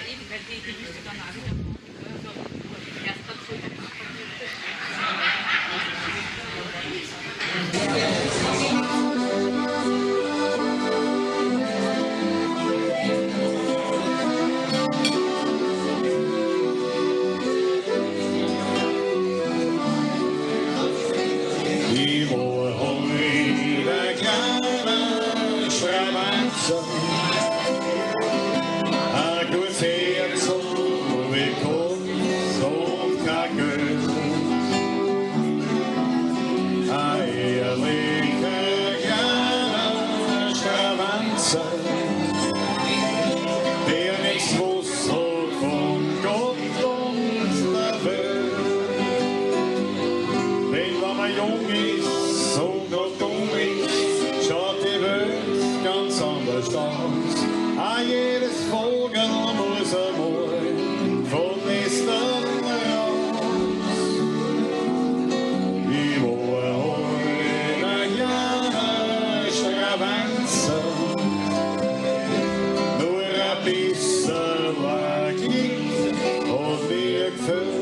Eben, weil die müsste dann auch wieder machen. Also, erst dazu dann Ich war heute ein kleiner Stravanzer, ein gutes Herz ohne Kunst und kein Geld. Ein ehrlicher kleiner Stravanzer, der nichts wusste von Gott und der Welt. Denn wenn man jung ist und noch dumm ist, schaut die Welt ganz anders aus. Auch jedes Vogel muss einmal von Nestern raus. Ich war heute ein kleiner Stravanzer, nur ein bisschen Glück hat mir gefällt.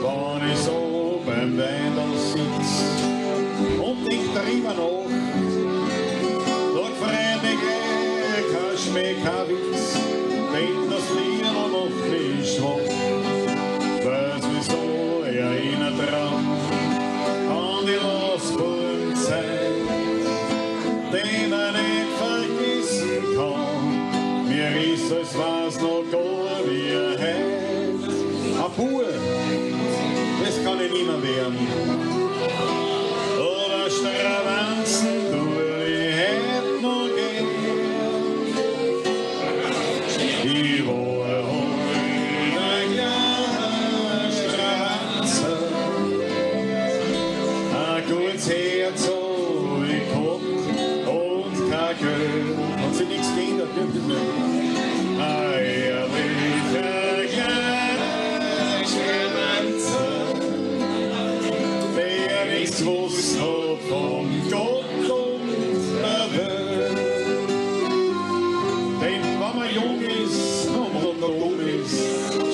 Wenn ich so beim Weindl sitz und denk drüber nach, da gefreut mich gleich kein Schmäh, kein Witz, denn das Liedl macht mich schwach, weil's mich so erinnert dran an die Losbuben-Zeit, die man nicht vergessen kann. Mir ist, als war's noch gar wie heut. Ein Bub, das kann ich nimmer werden. Aber Stravanzen tu ich heut noch gern. Ich war heute ein kleiner Stravanzer, ein gutes Herz hab ich gehabt und kein Geld. Hat sich nichts geändert, wirklich nicht. Ein ehrlicher kleiner Stravanzer, der nichts gewusst hat von Gott und der Welt. Denn wenn man jung ist und noch dumm ist,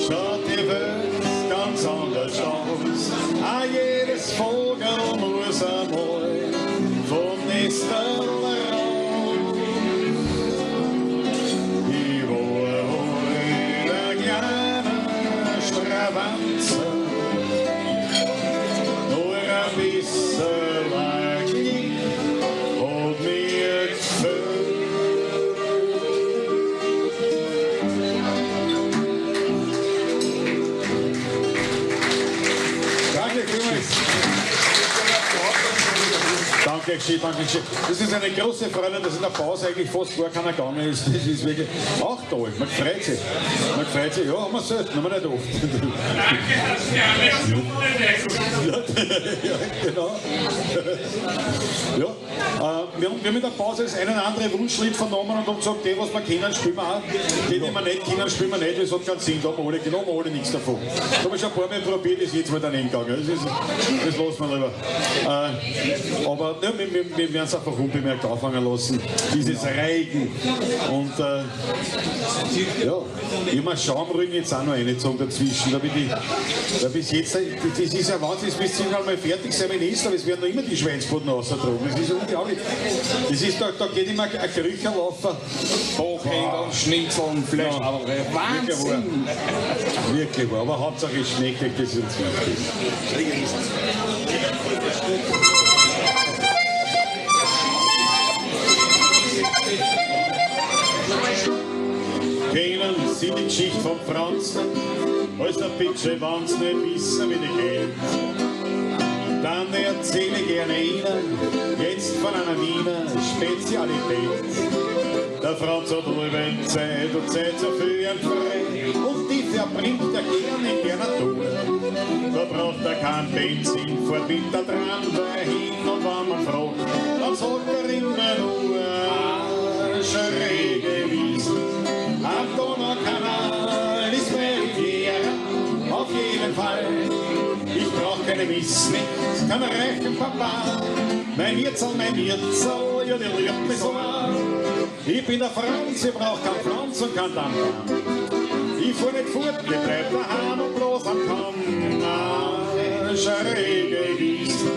schaut die Welt ganz anders aus. Auch jedes Vogel muss einmal vom Nestl raus. Ich war heute ein kleiner Stravanzer, nur ein bisschen ein Glück hat mir gefällt. Danke vielmals. Danke, schön, danke schön. Das ist eine große Freude, dass in der Pause eigentlich fast gar keiner gegangen ist. Das ist wirklich auch toll. Man freut sich. Man freut sich. Ja, haben wir selten, haben wir nicht oft. Danke, dass Sie alle so Ja, genau. Ja, wir haben in der Pause das eine oder andere Wunschlied vernommen und haben gesagt, die, was wir kennen, spielen wir auch. Die, die wir nicht kennen, spielen wir nicht. Das hat keinen Sinn, da haben wir alle, genau, haben wir alle nichts davon. Das habe ich schon ein paar Mal probiert, ist jetzt mal daneben gegangen. Das lassen wir lieber. Aber ja, wir werden es einfach unbemerkt anfangen lassen. Dieses Reigen. Und ja, ich habe mir Schaumrücken jetzt auch noch reingezogen dazwischen. Da bin ich, da bis jetzt, das ist ja Wahnsinn, es müsste irgendwann mal fertig sein, wenn ich ist, aber es werden noch immer die Schweinsboden rausgetragen. Das ist unglaublich. Das ist, da geht immer ein Gerücher laufen. Bockhändel, Schnitzeln, Fleisch, Ja. aber Wirklich wahr. Wahnsinn! Wirklich wahr. Aber Hauptsache es schmeckt euch, das ist uns wichtig. Kennen Sie die Geschichte vom Franz? Als der Bitsche, wenn's nicht wissen, wie die geht. Dann erzähle ich gerne Ihnen jetzt von einer Wiener Spezialität. Der Franz hat alle Zeit und Zeit so viel ihm frei und die verbringt er gern in der Natur. Da braucht er kein Benzin, fährt mit der Tramway hin und wenn man fragt, dann sagt er immer nur schräge Wiesen. Am Donaukanal ist Riviera, auf jeden Fall. Ich brauch keine Miss nicht, kann reichen Papa. Mein Wirtsal, ja, die liebt mich so an. Ich bin der Franz, ich brauch kein Pflanz und kein Dampf. Ich fahr nicht fort, ich bleib daheim und bloß am Kanal. Schräge Wiesen,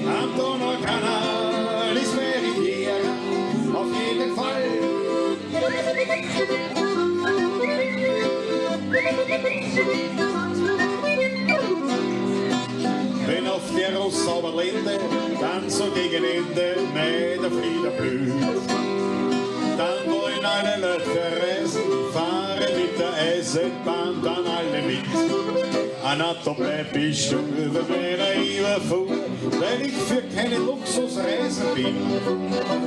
am Donaukanal ist meine Riviera, auf jeden Fall. Wenn auf der Rossauer Lände dann so gegen Ende Mai der Flieder blüht, dann wollen alle Leute verreisen, fahren mit der Eisenbahn dann alle mit. Anna, da bleib ich stur, wenn er überfuhr, weil ich für keine Luxusreisen bin.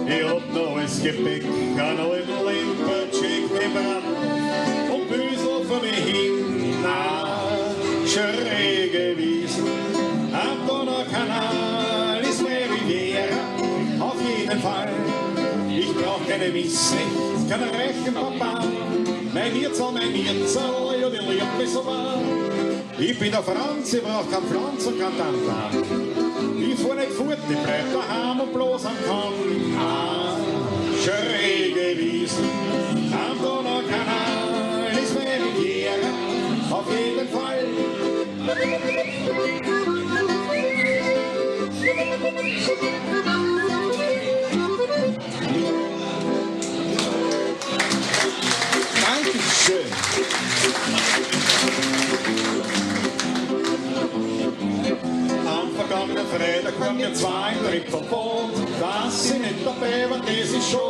Ich hab noch alles Gepäck, an alten Limpercheck nebendran und Büsel vor mir hin. Na, schräge Wiesen, am Donaukanal ist meine Riviera, auf jeden Fall. Ich brauch keine Miss, nicht, keinen reichen Papa. Mein Wirtsal, ja, die liebt mich so wahr. Ich bin der Franz, ich brauch kein Pflanz und kein Tantan. Ich fahr nicht fort, ich bleib daheim und bloß am Kanal. Schräge Wiesen, am Donaukanal ist meine Riviera, auf jeden Fall. Dankeschön. Am vergangenen Freitag waren wir zwei im Tripfelboot. Dass sie nicht dabei waren, das ist schon.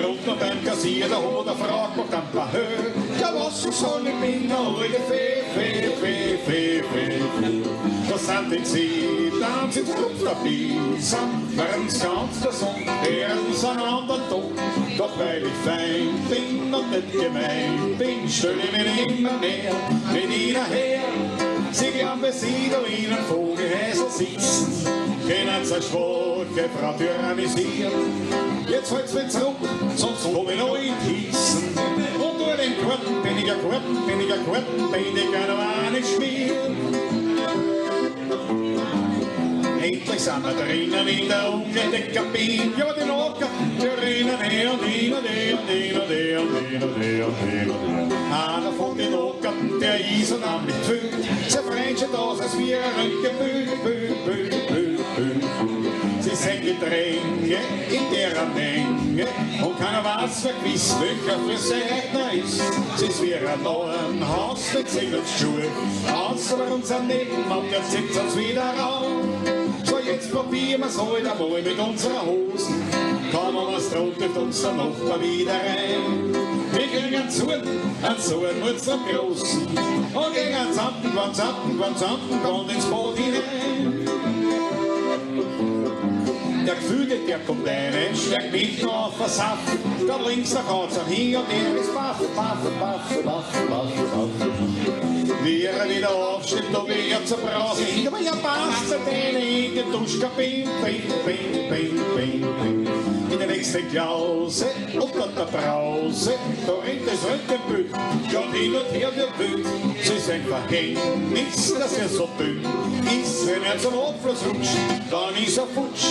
Runter beim Kassier, da hat eine Frau gemacht ein paar Höhe. Ja, was ich soll, ich bin eine alte Fee, Fee, Fee, Fee, Fee, Fee. Da sind die sie, dann sind sie drauf dabei, sind waren's ganz der Sonne, erstens an anderen Tag. Doch weil ich fein bin und nicht gemein bin, stell ich mich immer mehr mit ihnen her. Sie glauben, dass sie da in einem Vogelhäusl sitzen, können sie schwache Frau tyrannisieren. Jetzt halt's mich zurück, sonst komm ich noch in Kissen. Und durch den Garten bin ich ein Garten, bin ich ein Garten, bin ich ein eine Schmier. Endlich sind wir drinnen in der Umkleidekabine. Ja, die Nocker, die rennen her und hin und her und hin und her und hin und her und hin und her. Einer von den Nockerten, der ist und am nicht fühlt, sein Freundchen da, als wir ein Röntgenbühl, Bühl, Bühl, Bühl, Bühl. Sie sind Gedränge in derer Menge und keiner weiß, wer gewiss, welcher Friseigner ist. Sie ist wie ein neuen Haus mit Schuhe, außer unser Nebenmann, der zieht uns wieder rauf. So, jetzt probieren wir's heute einmal mit unserer Hosen. Kaum was drunter, uns der Nachbar wieder rein. Wir kriegen einen Zorn mit unserem Großen. Und gegen einen Zampen, ganz Zampen, ganz ins Boot hinein. Der Gefühle, der kommt rein, steigt mitten auf den Saft. Da links, da geht's auch hin und der ist baff, baff, baff, baff, baff, baff. Wie er wieder aufsteht, da wird zur Brause hin, aber ja passt bei denen in die Duschkabine, bin, bin, bin, bin, bin. In der nächsten Klause, unter der Brause, da rennt das Röntgenbild, ja hin und her wird wild. Sie ist ein Verhängnis, dass er so dünn ist, wenn er zum Abfluss rutscht, dann ist er futsch.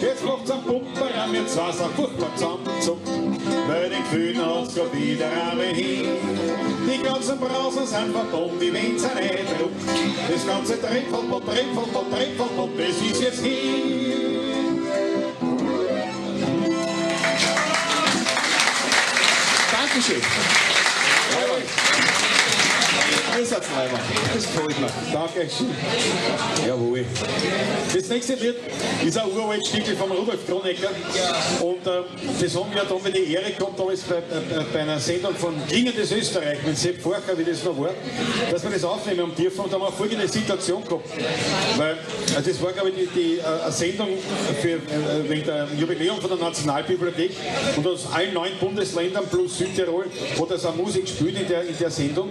Jetzt macht's am Pumper an mir zwar so furchtbar zusammenzuckt, weil den Gefühlen hat's grad wieder einmal hin. Die ganzen Brausen sind verbunden, die wenn's ein Eindruck. Das ganze Tripfelpot, Tripfelpot, Tripfelpot, das ist jetzt hin. Dankeschön. Ihr seid Leiber. Das gefällt mir. Danke. Jawohl. Das nächste Lied ist ein uralt Stückel von Rudolf Kronecker. Und das haben wir da mit die Ehre gehabt, damals bei einer Sendung von Klingendes Österreich mit Sepp Forcher, wie das noch war, dass wir das aufnehmen haben dürfen. Und da haben wir folgende Situation gehabt. Weil das war, glaube ich, eine Sendung für, wegen der Jubiläum von der Nationalbibliothek. Und aus allen 9 Bundesländern plus Südtirol hat das auch Musik gespielt in der Sendung.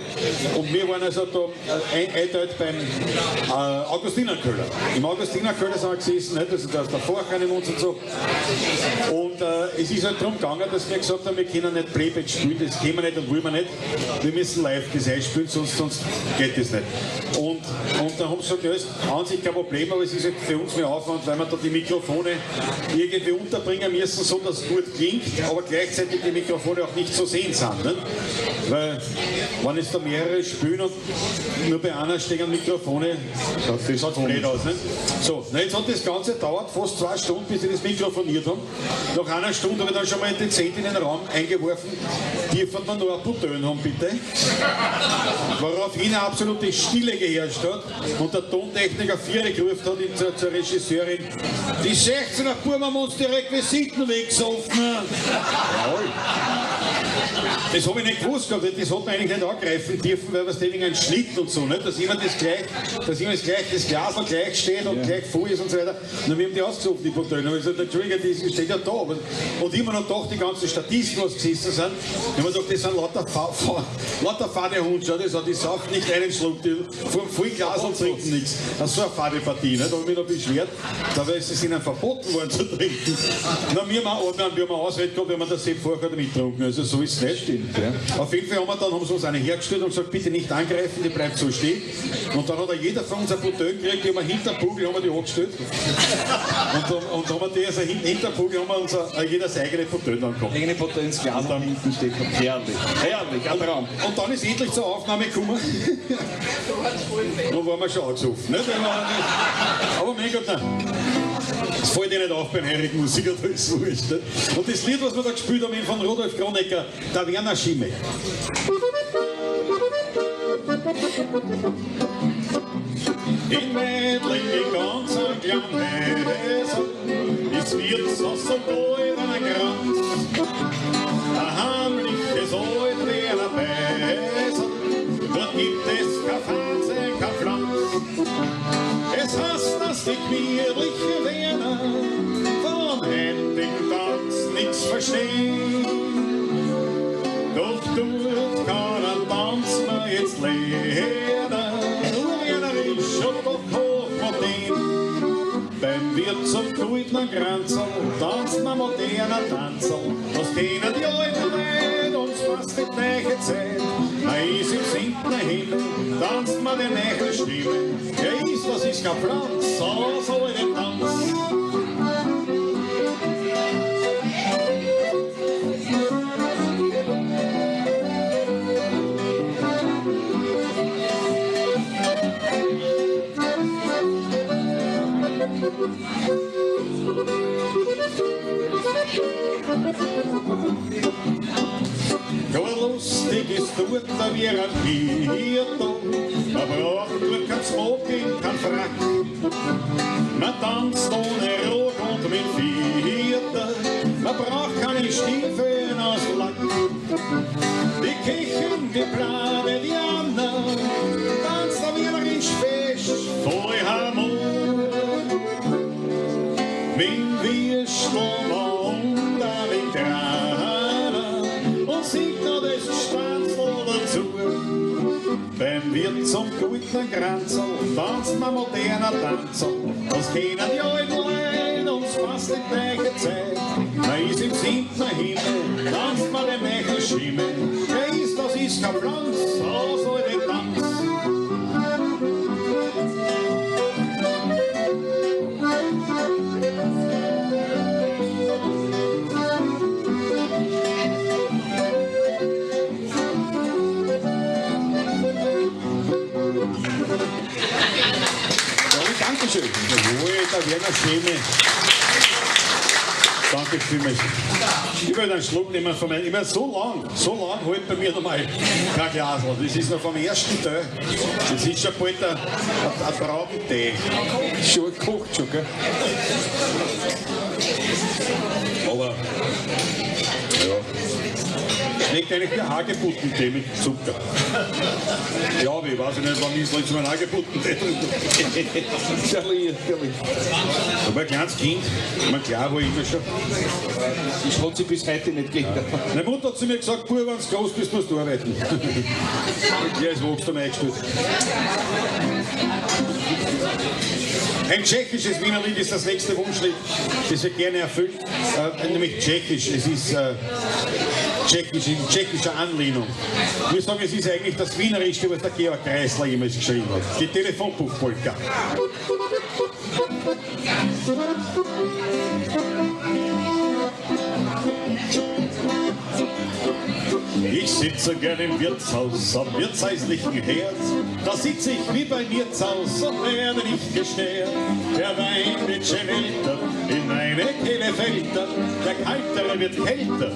Und wir waren waren also da eindeutig beim Augustinerköller. Im Augustinerköller sind wir gesessen, nicht? Also da ist der Vorhang im uns und so. Und es ist halt darum gegangen, dass wir gesagt haben, wir können nicht Playback spielen, das können wir nicht und wollen wir nicht. Wir müssen live das einspielen, sonst geht das nicht. Und dann haben sie gesagt, ja, ist an sich kein Problem, aber es ist halt für uns mehr Aufwand, weil wir da die Mikrofone irgendwie unterbringen müssen, so dass es gut klingt, aber gleichzeitig die Mikrofone auch nicht zu sehen sind. Ne? Weil, wenn es da mehrere spielen und nur bei einer stehen Mikrofone, das schaut blöd aus. Ne? So, na, jetzt hat das Ganze gedauert, fast 2 Stunden, bis sie das mikrofoniert haben. Nach einer Stunde habe ich dann schon mal dezent in den Raum eingeworfen, dürfen wir noch ein Bouteille haben, bitte. Woraufhin eine absolute Stille geherrscht hat und der Tontechniker Viere gerufen hat zur Regisseurin, die 16er Buben haben uns die Requisiten weggesoffen. Jawohl. Das habe ich nicht gewusst gehabt, das hat man eigentlich nicht angreifen dürfen, weil was wegen einem Schnitt und so, nicht? Dass immer das gleich, das Glas noch gleich steht und gleich voll ist und so weiter. Und wir haben die ausgesucht, die Bouteille. Und ich gesagt, Entschuldigung, die steht ja da. Und immer noch doch die ganzen Statisten, was gesessen sind, ich habe gedacht, das sind lauter fade Hunde, schau, das, die saufen nicht einen Schluck, die fahren voll Glas und trinken nichts. Das ist so eine fade Partie, nicht? Da habe ich mich noch beschwert, dabei ist es ihnen verboten worden zu trinken. Na, wir haben eine Ausrede gehabt, wenn wir das Sepp vorher mittrunken. Also so ist es nicht. Stimmt, ja. Auf jeden Fall haben sie uns eine hergestellt und gesagt, bitte nicht angreifen, die bleibt so stehen. Und dann hat er jeder von uns eine Bouteille gekriegt, die haben wir hinter dem Bugel haben wir die angestellt. Und haben wir die, also hinter dem Bugel haben wir uns jeder seine eigene Bouteille dann gehabt. Eigene Bouteille ins Glas und dann hinten steht. Herrlich, herrlich, ein Traum. Und dann ist endlich zur Aufnahme gekommen. Dann waren wir schon angesoffen. Nicht? Aber mein Gott, nein. Das fällt dir nicht auf beim heurigen Musiker, da ist wurscht. Nicht? Und das Lied, was wir da gespielt haben, von Rudolf Kronecker, der Werner Schimek. In Meidling, in ganz einem kleinen Häusl, ist Wirtshaus so goldener Kranz. Ein heimliches alt Werner Beisel, dort gibt es kein Fernsehen, kein Pflanz. Es heißt, dass die gemütliche Werner vom heutigen Tanz nichts verstehen. Doch dort kann ein Tanz man jetzt lernen, nur Werner ist schon doch hochmodern. Beim Wirt zum goldenen Kranzl tanzt man moderner Tanzl. Das kennen die alten Leute, uns passt die gleiche Zeit. Man ist im siebten Himmel, tanzt man die neue Stimme. Ja, ist, das ist kein Pflanz, so soll ich nicht tanzen. Ja, lustig ist dort wie ein Viertel. Man braucht nur kein Smoking, kein Frack. Man tanzt ohne Rock und mit Viertel. Man braucht keine Stiefel aus Lack. Die Kirchen, die Plane, die Anna, tanzt da wienerisch fest, voll Harmonie. Mit Würstel und mit Grana und singt noch das Stanzl dazu. Beim Wirt zum goldenen Kranzl tanzt man moderner Tanzl. Das kennen die alten Leute, uns passt die gleiche Zeit. Man ist im siebten Himmel, tanzt man den neuen Schimmel. Der ist, das ist kein Pflanz, so soll der Tanz. Dankeschön. Jawohl, der Werner Scheme. Danke vielmals. Ich will einen Schluck nehmen von meinem. Ich meine, so lang hält bei mir noch mal kein Glas. Das ist noch vom ersten Teil. Das ist schon bald ein Traubentee. Schon gekocht schon, gell? Aber, ja. Schmeckt eigentlich wie Hagebuttentee mit Zucker. Glaube ich, weiß ich nicht, wann ich das letzte Mal angeboten hätte. Natürlich, natürlich. Da war ein kleines Kind, ich meine, klar war ich immer schon. Das hat sich bis heute nicht geändert. Meine Mutter hat zu mir gesagt, Bub, wenn du groß bist, musst du arbeiten. Gleich ist Wachstum eingestellt. Ein tschechisches Wiener Lied ist das nächste Wunschlied, das wir gerne erfüllt. Nämlich tschechisch, es ist tschechisch, in tschechischer Anlehnung. Wir sagen, es ist eigentlich das Wienerischste, was der Georg Kreisler jemals geschrieben hat. Die Telefonbuchpolka. Ich sitze gern im Wirtshaus am wirtshäuslichen Herd. Da sitze ich wie bei mir zu Haus und werde nicht gestört. Der Wein wird schön älter, in meine Kehle fällt er. Der Kaltere wird kälter,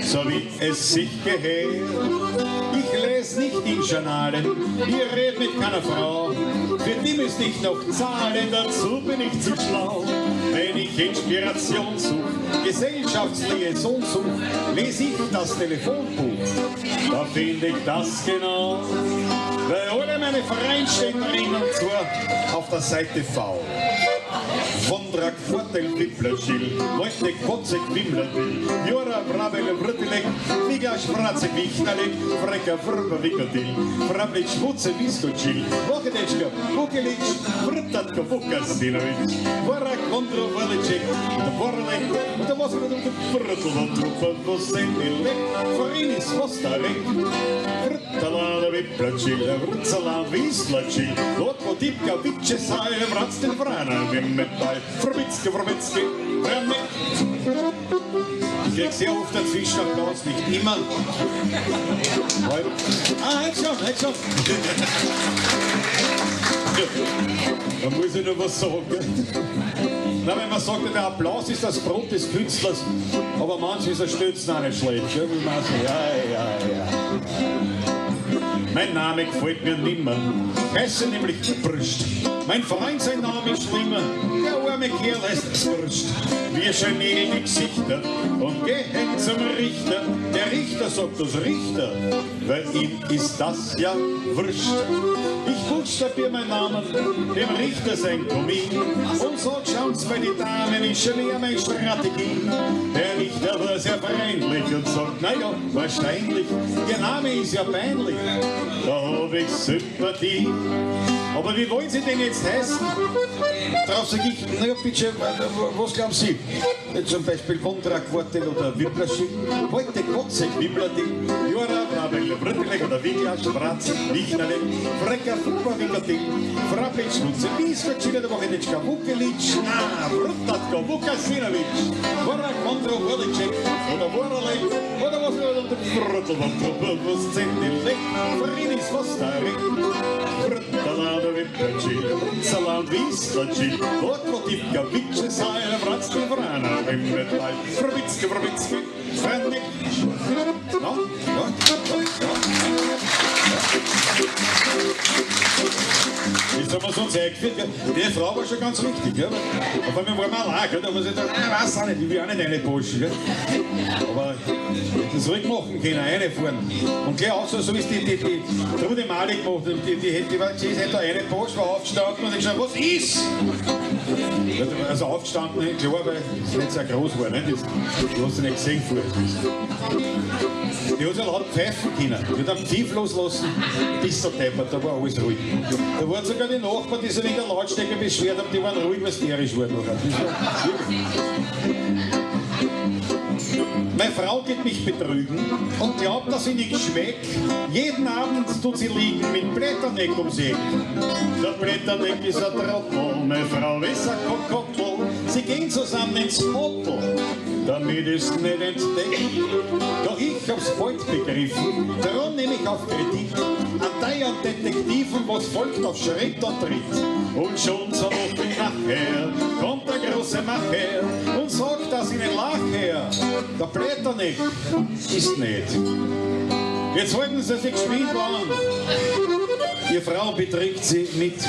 so wie es sich gehört. Ich lese nicht in Journalen, ich red mit keiner Frau. Für die müsste ich noch zahlen, dazu bin ich zu schlau. Wenn ich Inspiration such, Gesellschaftsliaison such, lese ich das Telefonbuch. Da finde ich das genau. Weil alle meine Freunde stehen drin und zwar auf der Seite V. Wondrak, Vorteil, Wippler, Schill, Wojtek, Wozek, Wimmler, Will, Jora, Brabel, Vrtilek, Figa, Schwrazek, Wichterlek, Frecker, Vrba, Wickertil, Frablic, Schwutze, Wiskočil, Vokedečka, Vukelic, Vrtatko, Vukasinovic, Vorak, Vondro, Vrlicek, Dvorlek, Dvosredok, Vrtlo, Trupa, Vosenilek, Vrinis, Vostarek, Vrtalana, Viplačil, Vrcala, Vislačil, Lotko, Tipka, Vičesaj, Vracten, Vrana, Vimmetaj, Vrbitzke, Vrbitzke, Vrnek. Ich krieg sehr oft dazwischen Applaus, nicht immer. Heute. Ah, heute schon, heute schon. Da muss ich noch was sagen. Gell? Na, wenn man sagt, der Applaus ist das Brot des Künstlers, aber manches ist ein Stützen auch nicht schlecht. Gell? Muss man auch sagen. Ja, ja, ja. Mein Name gefällt mir nimmer. Ich heiße nämlich Brüst. Mein Freund, sein Name ist schlimmer. Der arme Kerl heißt Zwirst. Wir schön die Gesichter und gehen zum Richter. Der Richter sagt das Richter, weil ihm ist das ja wurscht. Ich buchstabier meinen Namen, dem Richter sein Komin und sag, schauen's bei die Damen, ist schon eher meine Strategie. Der Richter war sehr freundlich und sagt, na ja, wahrscheinlich, Ihr Name ist ja peinlich, da hab ich Sympathie. Aber wie wollen Sie denn jetzt heißen? Darauf sage ich, na ja, bitte, was glauben Sie? Jetzt zum Beispiel Wondrak, Wortel oder Wipplerschild, Heute Kotze, Wipplerdill, Jora, Brabel, Brüttelek oder Wiglasch, Bratz, Wichnerlek, Frecker, Fruber, Wickerdill, Frappel, Schnutze, Bisker, Chile, der Wochenetschka, Vukelic, na, Vrtatko, Vukasinovic, Vorak, Vondro, Vorlicek, oder Voralek, oder was, oder Brüttel, was Zentilek, Frinis, Vostarek, Vrtalada, Wipplerchill, Salam, Wislachill, Lotko, Tipka, Vice, Seil, Vratzke, Vrana, Wimmetal, Vrbitzke, Vrbitzke, Fremdek. No, ja, ja, ja. Jetzt haben wir uns eingeführt, gell? Die Frau war schon ganz richtig, gell? Auf einmal waren wir allein, gell? Da haben wir gesagt, nein, weiß auch nicht, ich will auch nicht reinposchen, gell? Aber hätten sie ruhig machen können, reinfahren. Und gleich auch so, so wie es die Trude Mali gemacht hat, die war, sie ist da reingeposcht, war aufgestanden und hat gesagt, was ist? Also aufgestanden, klar, weil es nicht sehr groß war, ne? Das, du hast sie nicht gesehen vorher. Die hat sich laut pfeifen können. Die hat am Pfiff loslassen, bis der deppert, da war alles ruhig. Da waren sogar die Nachbarn, die sich wegen der Lautstärke beschwert haben, die waren ruhig, weil sie tierisch wurden. Meine Frau geht mich betrügen und glaubt, dass ich nicht schmeck. Jeden Abend tut sie liegen mit Blätterneck ums Eck. Der Blätterneck ist ein Trottel, meine Frau ist ein Kokottel. Sie gehen zusammen ins Hotel, damit ich's nicht entdeckt. Doch ich hab's bald begriffen, darum nehme ich auf Kredit an und Detektiven, was folgt auf Schritt und Tritt. Und schon zur Woche nachher kommt der große Macher und sagt, dass ich nicht lache. Der Blätterneck ist nicht. Jetzt halten Sie sich geschwind an. Ihre Frau beträgt sie mit.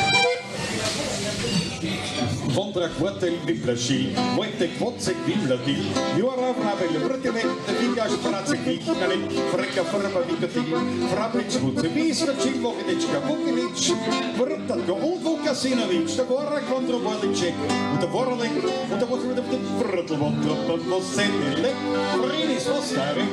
Wondrak, Wortel, Wipplerschill, Wojtek, Wozzeck, Wimlerdill, Jora, Wrabel, Wrtele, Wigasch, Fratze, Wichnerle, Frecker, Firma, Wickerdill, Frabritsch, Wutze, Wiesler, Chill, Wochenitschka, Wukelitsch, Wrtatko und Vukasinovic, der Gorak, Vondro, Wordicek, und der Worlek, und der Wurzel, der Vrtl, Vondro, Vosenilek, Vrinis, Vostarek,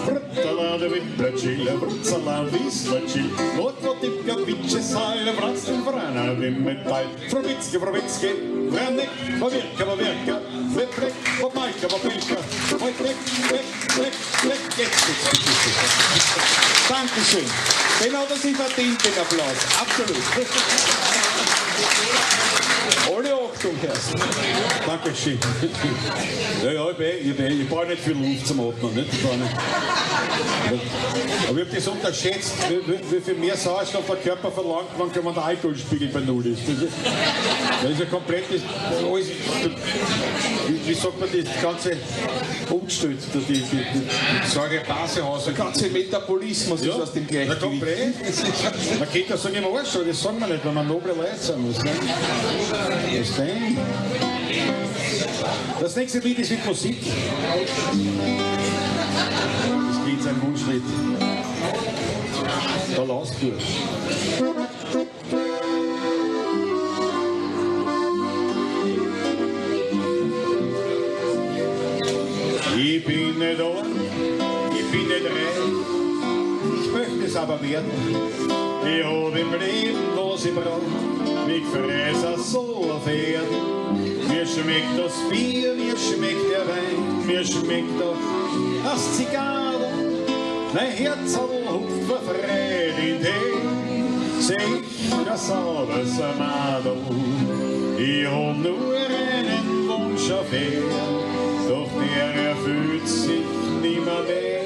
Vrtalade, Wipplerchill, Vrtzala, Wieslerchill, Nordvotipka, Vitschesal, Vratzel, Vrana, Wimmetal, Frowitzke, Frowitzke, Vranek, Wawirka, Wawirka, Weplek, Wamalka, Wapelka, Wojtek, Lek, Lek, Lek, jetzt geht's. Dankeschön. Den hat er sich verdient, den Applaus. Absolut. Alle Achtung, Herr. Dankeschön. Ja, ja, ich brauche nicht viel Luft zum Atmen, nicht? Ich brauche nicht. Aber ich habe das unterschätzt, wie viel mehr Sauerstoff der Körper verlangt, wenn der Alkoholspiegel bei Null ist. Das ist ja komplett, das, alles, wie sagt man, das ganze umgestellt, die Säurebase. Der ganze Metabolismus ist aus dem Gleichgewicht. Ja, komplett. Man könnte das sagen im Arsch, aber das sagen wir nicht, weil wir noble Leute sind. Was denn? Das nächste Lied ist mit Musik. Das geht sein Wunschlied. Da lass du. Ich bin nicht arm, ich bin nicht reich, ich möchte es aber werden. Ich hab im Leben, was ich brauch, mich fress so auf Erden. Mir schmeckt das Bier, mir schmeckt der Wein, mir schmeckt auch das Zigarre. Mein Herz hupft vor Freude in den, seh ich das sauberes Madel. Ich hab nur einen Wunsch auf Erden, doch der erfüllt sich nimmer mehr.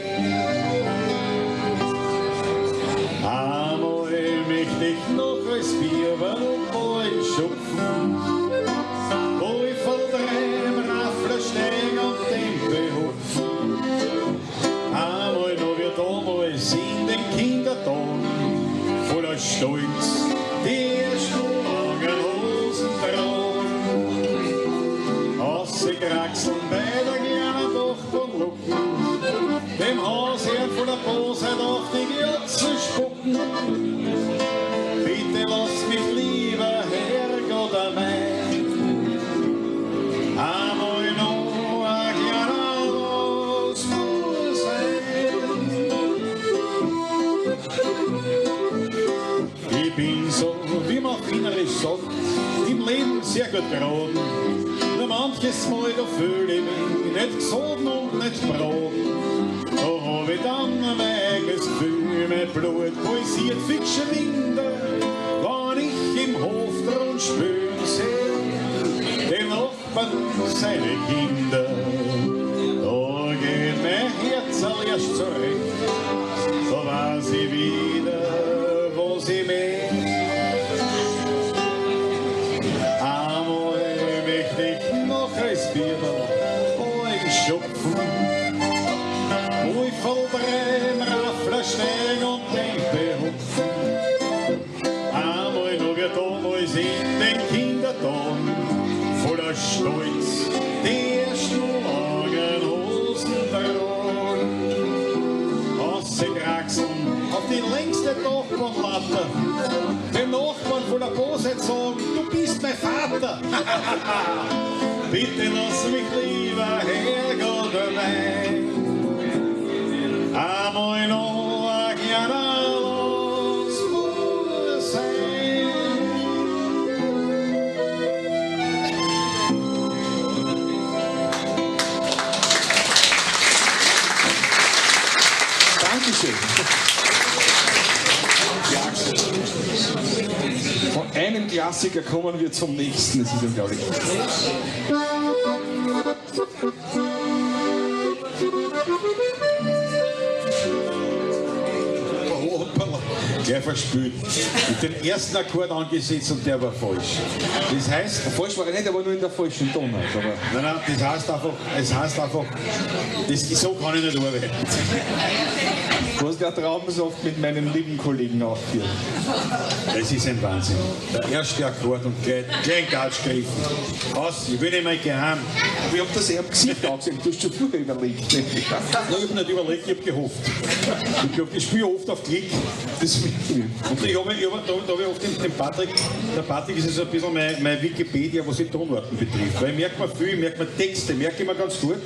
Einmal möchte ich noch als Bier wollen schupfen, wo ich von drei Raffler steig und Tempel hupfen. Einmal noch wie damals in den Kindertagen, voller Stolz, die ersten langen Hosen tragen. Ausgekraxeln bei der kleinen Nachbarn dem Hausherrn voller Bosheit auf die Glotze spucken. Bitte lass mich lieber, Herrgott, allein. Einmal noch ein kleiner Los muss sein. Ich bin so, wie man auf Wienerisch sagt, im Leben sehr gut geraten. Nur manches Mal, da fühle ich mich nicht gesoden und nicht braten. Da hab ich dann mein eigenes Gefühl, mein Blut pulsiert viel geschwinder, wenn ich im Hof dran spülen seh, den Nachbarn seine Kinder. Da geht mein Herz erst zurecht, da weiß ich wieder, was ich möcht. Einmal möchte ich noch als Bieber schupfen, wo ich voll drei Raffler steig und Tempe hupfen. Einmal noch wie damals in den Kindertagen, voller Stolz, die ersten langen Hosen tragen. Ausgekraxeln auf die längste Dachbodenlatte, dem Nachbarn voller Bosheit sagen, du bist mein Vater. Bitte lass mich lieber, Herrgott, allein. Einmal noch ein kleiner Los muss sein. Dankeschön. Von einem Klassiker kommen wir zum nächsten, das ist unglaublich. Gleich verspült. Und den ersten Akkord angesetzt und der war falsch. Das heißt, Falsch war er nicht, aber nur in der falschen Tonart. Aber nein, nein, das heißt einfach, es heißt einfach, das, so kann ich nicht arbeiten. Du hast ja Traubensaft mit meinem lieben Kollegen aufgeführt. Das ist ein Wahnsinn. Der erste Akkord und gleich, gleich ein Gatsch gegriffen. Aus, ich will nicht mehr geheim. Aber ich hab das eher am Gesicht angesehen, du hast schon vorher überlegt. Nein, ich hab nicht überlegt, ich hab gehofft. Ich hab gehofft, ich spiele oft auf Klick. Das mit mir. Und ich hab, ich hab, da, da hab ich oft den Patrick, der Patrick ist ja so ein bisschen mein Wikipedia, was die Tonarten betrifft. Weil ich merke mir viel, ich merke mir Texte, merke ich mir ganz gut.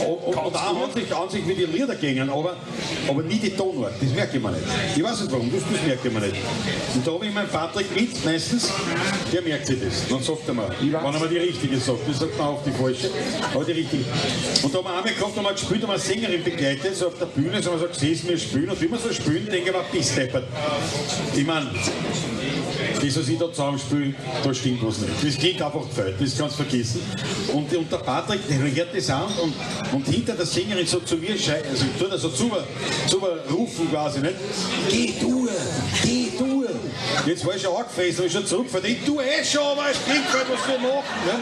Und auch an sich, wie die Lieder gingen, aber nie die Tonart, das merke ich mir nicht. Ich weiß nicht warum, das merke ich mir nicht. Und da habe ich meinen Patrick mit, meistens, der merkt sich das. Dann sagt er mir, wenn er mir die richtige sagt, das sagt man auch die falsche, aber die richtige. Und da haben wir einmal gehabt, da haben wir gespielt, da haben wir eine Sängerin begleitet, so auf der Bühne, so haben wir so gesessen, wir spielen, und wie wir so spielen, denke ich mir, bist deppert. Ich meine, das, was ich da zusammenspiele, da stimmt was nicht. Das klingt einfach gefällt, das kannst du vergessen. Und der Patrick, der hört das an und hinter der Sängerin so zu mir, also tut er so zu rufen quasi, nicht? Geh du, geh du. Jetzt war ich schon angefressen, hab ich schon zurückgefahren. Ich tue eh schon, aber es klingt halt, was wir machen. Ne?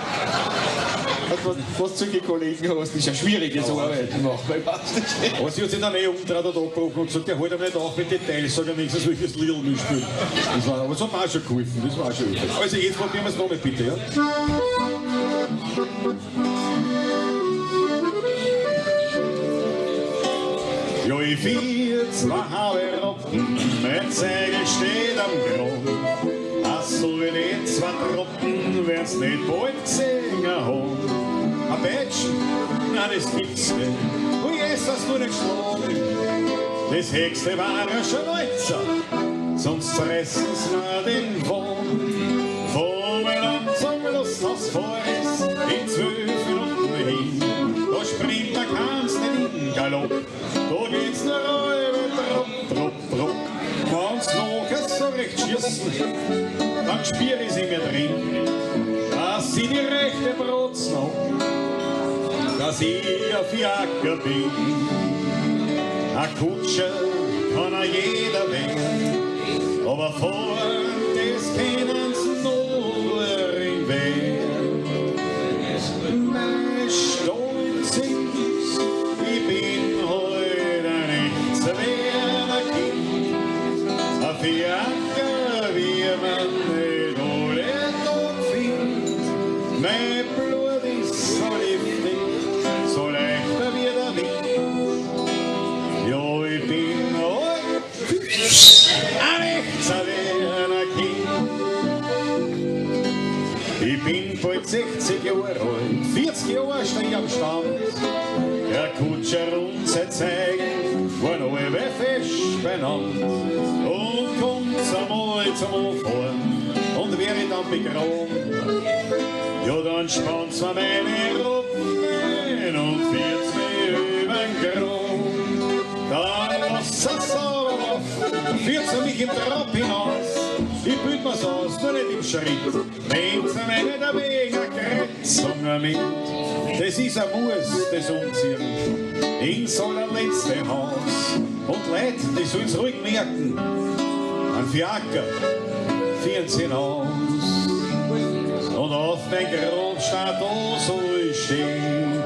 Also, was du solche Kollegen hast, ist ja schwierige so Arbeit machen, weil weiß nicht. Aber sie hat sich dann eh umgedreht und abgebrochen und gesagt, der hält aber nicht auf mit Details, sag ich wenigstens, welches Lied mitspielen. Das war, aber das hat mir auch schon geholfen, das war auch schon hilfreich. Also jetzt probieren wir es nochmal bitte, ja? Ja, ich vier, zwei halbe Rotten, mein Zeigel steht am Grund. Ach so, wie die zwei Truppen, werden's nicht bald gesehen haben. Ein Peitschen, nein, das gibt's nicht. Ui, ist das nur nicht geschlagen. Das Höchste war ein Schneuzer, sonst zerreißen's mir den Wurm. Vom Land zum Lusthaus Forest, in 12 Minuten hin. Da springt der kannst nicht in Galopp, da geht's nur halbe Trupp, Trupp, Trupp. Wenn's nachher so recht schießen, dann spür ich's in mir drin, dass ich die rechte Brotz noch, dass ich auf Fiaker bin. A Kutscher kann auch jeder werden, aber fahren, das kennen's nur in Wert. Mein Stolz ist, ich bin heute ein echtes Werner Kind. Ein Fiaker, wie man nicht alle Tag findet. Mein Blut ist so liftig, so leicht wie der Wind. Ja, ich bin heute ein echtes Werner Kind. Ich bin bald 60 Jahre alt, 40 Jahre steh ich am Stand. Der Kutscher und sein Zeigen waren alle fest beieinander. Und kommt's einmal zum Anfahren und wär ich dann begraben, ja, dann spannt's mir meine Ruppen und führt's mich übern Grab. Dann lasst's es sauber laufen, führt's mich im Trab hinaus. Ich bild mir's aus, nur nicht im Schritt. Nehmt's mir nicht ein wenig eine Kreuzung mit. Das ist ein Muss, das Umziehen ins allerletzte Haus. Und Leute, die sollen's ruhig merken, ein Fiaker führen sie hinaus. Und auf mein Grab steht da soll ich stehen,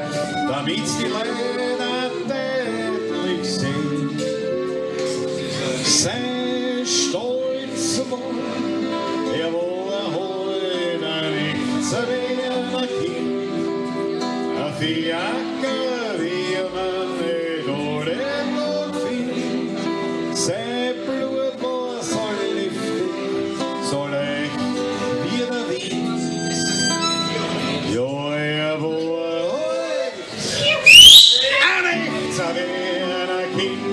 damit's die Leute deutlich sehen. Sein Stolz war, er war heute ein echtes Werner Kind. Ein Fiaker, wie man nicht alle Tag findet. Sein Blut war so liftig, so leicht wie der Wind. Ja, er war heute ein echtes Werner Kind.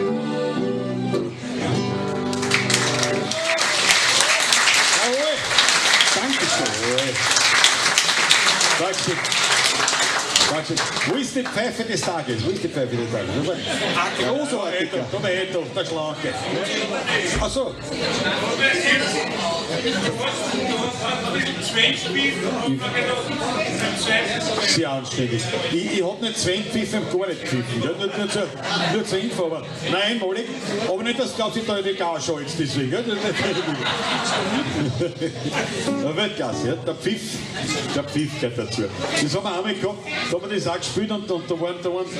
Jawohl. Dankeschön. Jawohl. Danke. Dankeschön. Wo ist die Pfeife des Tages? Wo ist die Pfeife des Tages? Ein großartiger. Da war doch, der Schlanke. Ach so. Sehr anständig. Ich hab nicht Sven gepfiffen, gar nicht gepfiffen. Gell? Nur zur Info, aber nein, einmalig. Aber nicht, dass du glaubst, ich da die Gauschau jetzt deswegen. Gell? Der Weltklasse, ja? Der Pfiff gehört dazu. Das haben wir einmal gehabt, da haben wir das auch gespielt und da waren,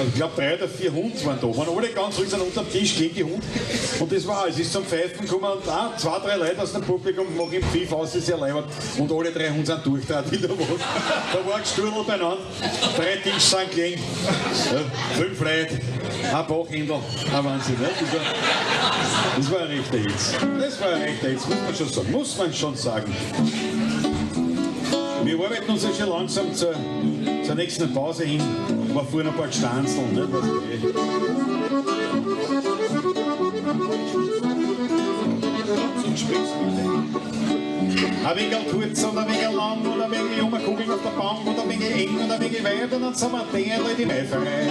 ich glaube, 3 oder 4 Hunde waren da. Waren alle ganz ruhig, sind unter dem Tisch gelegen, die Hunde. Und das war, es ist zum Pfeifen gekommen und auch 2, 3 Leute aus dem Publikum machen den Pfiff aus, ist ja leibend. Und alle 3 Hunde sind durchgetragen. Da war ein Gesturl beieinander, 3 Tische sind gelegen, ja, 5 Leute, ein Bachhändler, ein Wahnsinn. Ne? Das war ein rechter Hitz. Das war ein rechter Hitz, muss man schon sagen. Muss man schon sagen. Wir arbeiten uns ja schon langsam zur nächsten Pause hin. War vorhin ein paar Gestanzeln, ne? Ein wenig kurz und ein wenig lang und ein wenig um eine Kugel auf der Bank und ein wenig eng und ein wenig weit und dann sind wir derlei die Meiferei.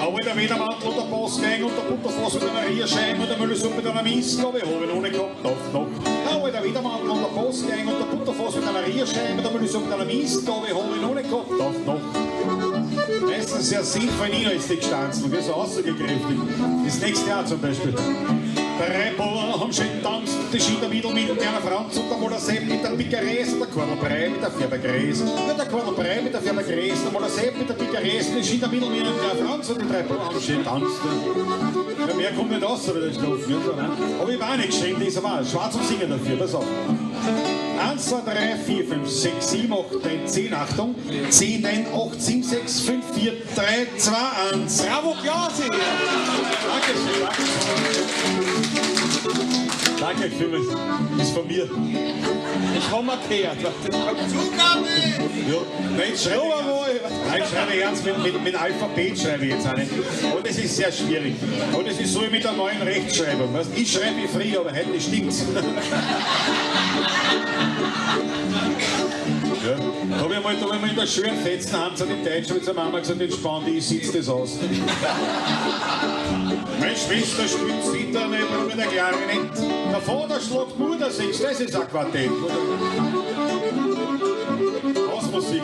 Aber der Wedermantel und der Bossgang und der Butterfass mit einer Rierschein und der Müllesuppe mit einer Mist, glaube ich, habe ich noch nicht gehabt, noch. Aber der Wedermantel und der Bossgang und der Butterfass mit einer Rierschein und der Müllesuppe mit einer Mist, glaube ich, habe ich noch nicht gehabt, noch. Meistens sehr sinnvoll als die Gestanzeln, so aussagekräftig. Das nächste Jahr zum Beispiel. Drei Bauern haben schön getanzt, die Schindermiedl mit der Franz und der Moller Sepp mit der Picares und der Kornelbrei mit der Färbergräs. Ja, der Kornelbrei mit der Färbergräs, der Moller Sepp mit der Picares, die Schindermiedl mit der Franz und die drei Bauern haben schön getanzt. Ja, mehr kommt nicht raus, aber das Strophen. Aber ich war nicht geschenkt, das ist aber schwarz und singen dafür, pass auf. 1, 2, 3, 4, 5, 6, 7, 8, 9, 10, Achtung. 10, 9, 8, 7, 6, 5, 4, 3, 2, 1. Bravo, Klausi! Dankeschön, danke. Danke vielmals. Ist von mir. Ich hab mir gehört. Zugabe! Ja. Nein, ich schreibe, nein, ich schreibe ernst, mit Alphabet schreibe ich jetzt auch nicht. Und es ist sehr schwierig. Und es ist so wie mit der neuen Rechtschreibung. Weißt, ich schreibe wie früher, aber heute stimmt's. Ja. Da habe ich mal in der Schule Fetzen haben sie die Deutschen mit seiner Mama gesagt, entspann dich, ich sitze das aus. Meine Schwester spielt Zither, mein Bruder mit der Klarinett. Der Vater schlagt Mutter sechs, das ist ein Quartett. Hausmusik.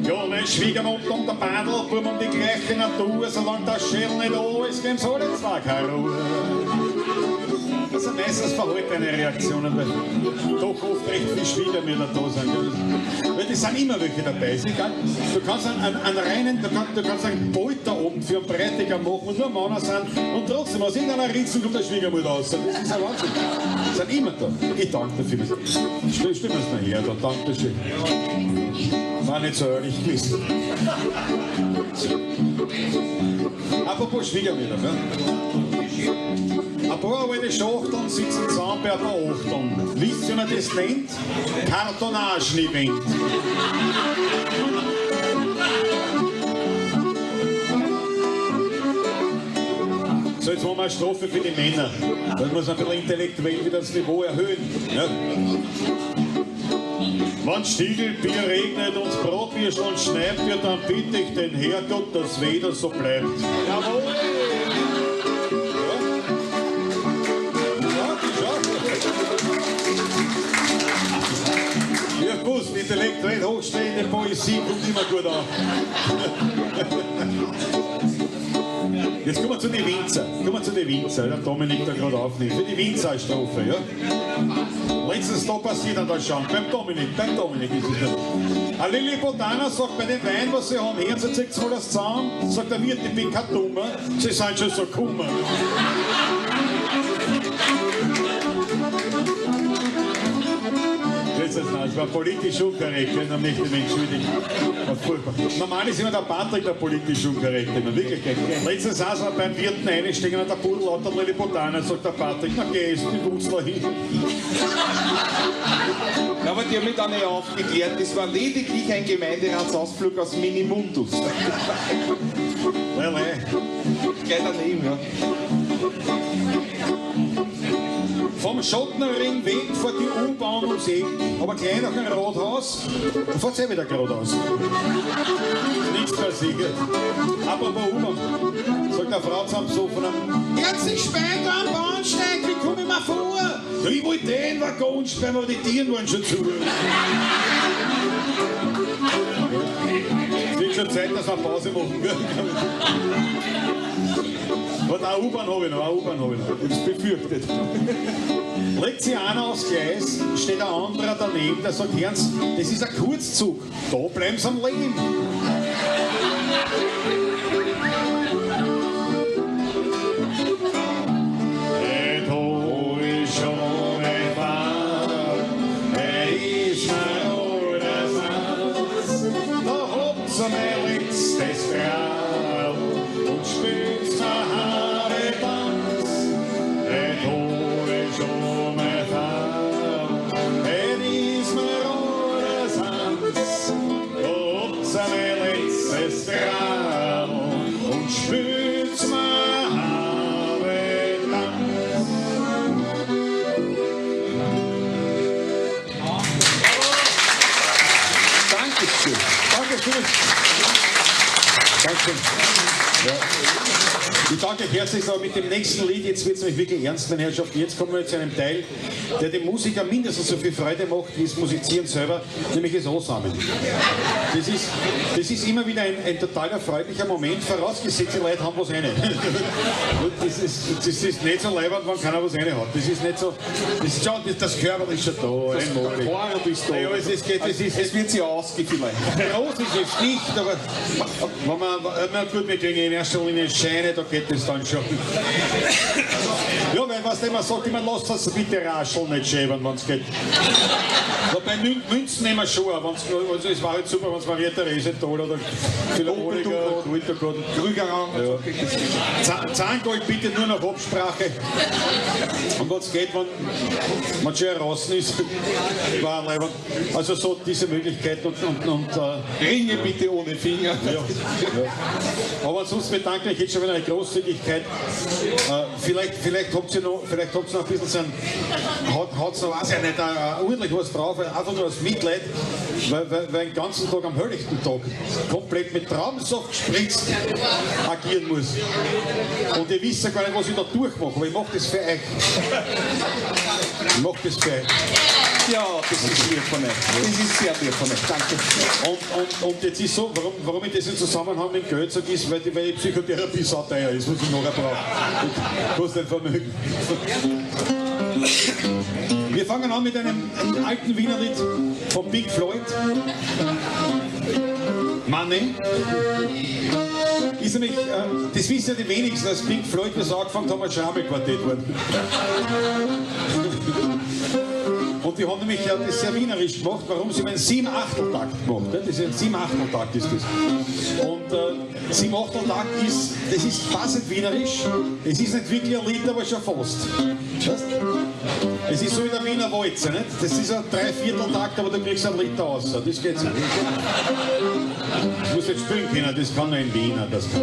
Ja, mein Schwiegermutter und der Bandel, Bub um die gleiche Natur, solange der Schädel nicht da ist, geben sie alle zwei keine Ruhe. Das sind meistens verhaltene Reaktionen, weil doch oft recht viel Schwiegermütter da sind. Weil die sind immer welche dabei, ist egal. Du kannst einen reinen, du kannst einen Bolter oben für einen Bräutigam machen und nur Männer sind und trotzdem aus irgendeiner Ritze kommt der Schwiegermutter raus. Das ist ein Wahnsinn. Die sind immer da. Ich danke dafür. Stell mir's mal her, da, danke schön. War nicht so ehrlich gewesen. Apropos Schwiegermütter, ne? Ein paar alte Schachteln sitzen zusammen bei ein paar Achteln. Wisst ihr, wie man das nennt? Kartonagen-Event. So, jetzt machen wir eine Strophe für die Männer. Da muss man ein bisschen intellektuell wieder das Niveau erhöhen. Ja. Wenn Stiegelbier regnet und Bratwürsteln schneit, ja, dann bitte ich den Herrgott, dass wieder so bleibt. Jawohl! Ja, gut, intellektuell hochstehende Poesie kommt immer gut an. Jetzt kommen wir zu den Winzer. Kommen wir zu den Winzer, der Dominik da gerade aufnimmt. Für die Winzerstrophe, ja? Letztens da passiert an der Schrank, beim Dominik ist es nicht. Ein Lilliputaner sagt bei dem Wein, was sie haben, hören Sie, zieht's mal das zusammen, sagt der Wirt, ich bin kein Dummer, sie sind schon so kummer. Das war politisch unkorrekt, dann möchte ich mich entschuldigen. War furchtbar. Normal ist immer der Patrick der politisch unkorrekt, in Wirklichkeit. Letztens saß er beim Wirten einsteigen und der Pudel lauter Lilliputaner, sagt der Patrick, na geh, ist die Wutzler hin. Ja, aber die haben mich dann eh aufgeklärt, das war lediglich ein Gemeinderatsausflug aus Minimundus. Nein, nein. Gleich daneben, ja. Vom Schottenring weg fährt die U-Bahn ums Eck, aber gleich nach dem Rathaus, da fährt sie wieder geradeaus. Nichts passiert. Apropos U-Bahn, sagt eine Frau zum Besoffenen, herzlich spät am Bahnsteig, wie komme ich mal vor? Ich wollte den Waggon sperren, aber die Tieren waren schon zu. Es wird schon Zeit, dass wir Pause machen. Warte, eine U-Bahn habe ich noch, eine U-Bahn habe ich noch. Ich hab's befürchtet. Legt sich einer aufs Gleis, steht ein anderer daneben, der sagt, Herrn, das ist ein Kurzzug, da bleiben Sie am Leben. Heut hab ich schon ein Fahr, er ist mein alter Satz. Da habt's mein letztes Grab und spielt's mir Haare Tanz. Heut hab ich schon mein Fahr, er ist mein alter Satz. Da habt's mein letztes Grab und spielt's mir Haare Tanz. Dankeschön. Danke, schön. Dankeschön. Ja. Ich danke euch herzlich, aber mit dem nächsten Lied, jetzt wird es nämlich wirklich ernst, meine Herrschaften, jetzt kommen wir zu einem Teil, der dem Musiker mindestens so viel Freude macht, wie es Musizieren selber, nämlich das Ansammeln. Das ist immer wieder ein total erfreulicher Moment, vorausgesetzt, die Leute haben was rein. Und das ist nicht so leibend, wenn keiner was rein hat. Das ist nicht so, das ist schon, das Körper ist schon da, einmalig. Der Korb ist da. Ja, es ist, geht, es ist, Es wird sich ausgehen vielleicht. Groß ist es nicht, aber wenn man gut, wir kriegen in erster Linie Scheine, da geht es dann schon. Ja, weil was immer sagt, immer lasst das bitte rascheln, nicht schäbern, wenn's geht. Wobei Münzen nehmen wir schon, wenn's, also es war halt super, wenn's Maria Theresienthal oder Philharmoniker, Kulturgut, Krügerrang. Ja. Zahngold bitte nur nach Absprache. Und wenn's geht, wenn man schon draußen ist, war leibend. Also so diese Möglichkeiten und Ringe bitte ohne Finger. Ja, ja. Aber ansonsten bedanke ich mich jetzt schon wieder eine Großzügigkeit. Vielleicht habt ihr noch, vielleicht habt ihr noch ein bisschen so ein, hat's noch, weiß ich nicht, ordentlich was drauf, einfach nur aus Mitleid, weil den ganzen Tag am helllichten Tag komplett mit Traubensaft gespritzt agieren muss. Und ihr wisst ja gar nicht, was ich da durchmache, aber ich mach das für euch. Ich mach das für euch. Ja, das ist lieb von euch. Das ist sehr lieb von euch. Danke. Und jetzt ist so, warum ich das im Zusammenhang mit Geld sage, ist, weil die Psychotherapie sauteuer ist, was ich nachher brauche. Kostet ein Vermögen. Wir fangen an mit einem alten Wienerlied von Pink Floyd. Money. Ist nämlich, das wissen ja die wenigsten, als Pink Floyd, was angefangen haben, ein Schrammelquartett worden. Und die haben nämlich ja das sehr wienerisch gemacht, warum sie einen 7/8-Takt gemacht, ne? Das ist ein 7/8-Takt ist das. Und 7/8-Takt ist, das ist fast nicht wienerisch, es ist nicht wirklich ein Lied, aber schon fast. Weißt? Es ist so wie der Wiener Walzer, nicht? Das ist ein 3/4-Takt, aber du kriegst einen Liter raus. Das geht so. Du musst jetzt spielen können, das kann nur ein Wiener, das kann.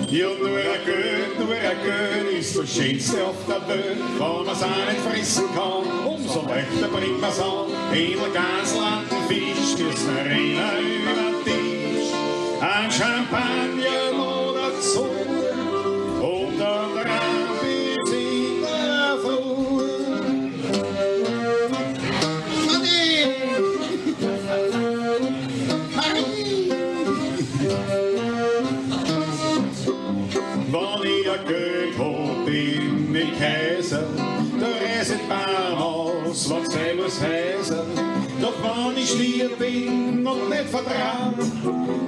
Ja, nur ein Geld, nur ein Geld ist das Schönste auf der Welt, wenn man's auch nicht fressen kann, umso leichter bringt man's an. Edel Gansel an den Fisch, müssen rennen über den Tisch. Ein Champagner noch dazu und ein Dram bis in der Früh. Money! Marie! Wenn ich ein Geld hab, bin ich Kaiser, da reiß ich die Bahn aus, wenn's sein muss heiser. Doch wenn ich schlier bin und nicht vertraut,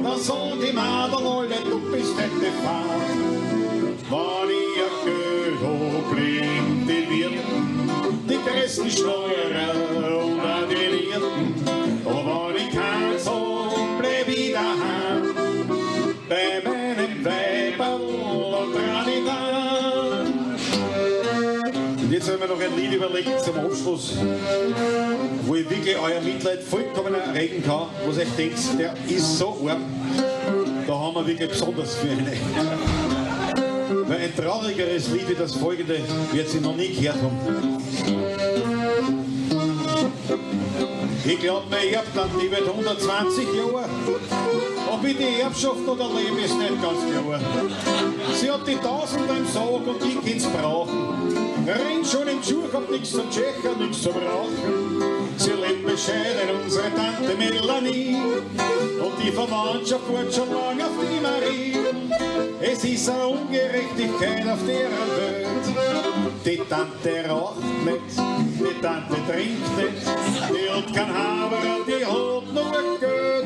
dann sagen die Madel alle, du bist nicht fad. Wenn ich ein Geld hab, blinkt die Wirten, die größten Schleuerer und auch die Nierten. Aber wenn ich keins hab, bleib ich daheim, bei meinem Weiberl und Ranitan. Und jetzt haben wir noch ein Lied überlegt zum Abschluss, wo ich wirklich euer Mitleid vollkommen erregen kann, wo ihr euch denkt, der ist so arm, da haben wir wirklich besonders für eine. Weil ein traurigeres Lied wie das folgende wird sie noch nie gehört haben. Ich glaub, meine Erbtante, die wird 120 Jahre. Ob ich die Erbschaft noch erlebe, ist nicht ganz klar. Sie hat die Tausend im Sarg und ich kann's brauchen. Rennt schon im Schuh, hab nix zum Tschecher, nix zum Rauchen. Sie lebt bescheiden, unsere Tante Melanie. Und die Verwandtschaft wartet schon lang auf die Marie. Es ist eine Ungerechtigkeit auf der Welt. Die Tante raucht nicht, die Tante trinkt nicht, die hat kein Haber, die hat nur Geld.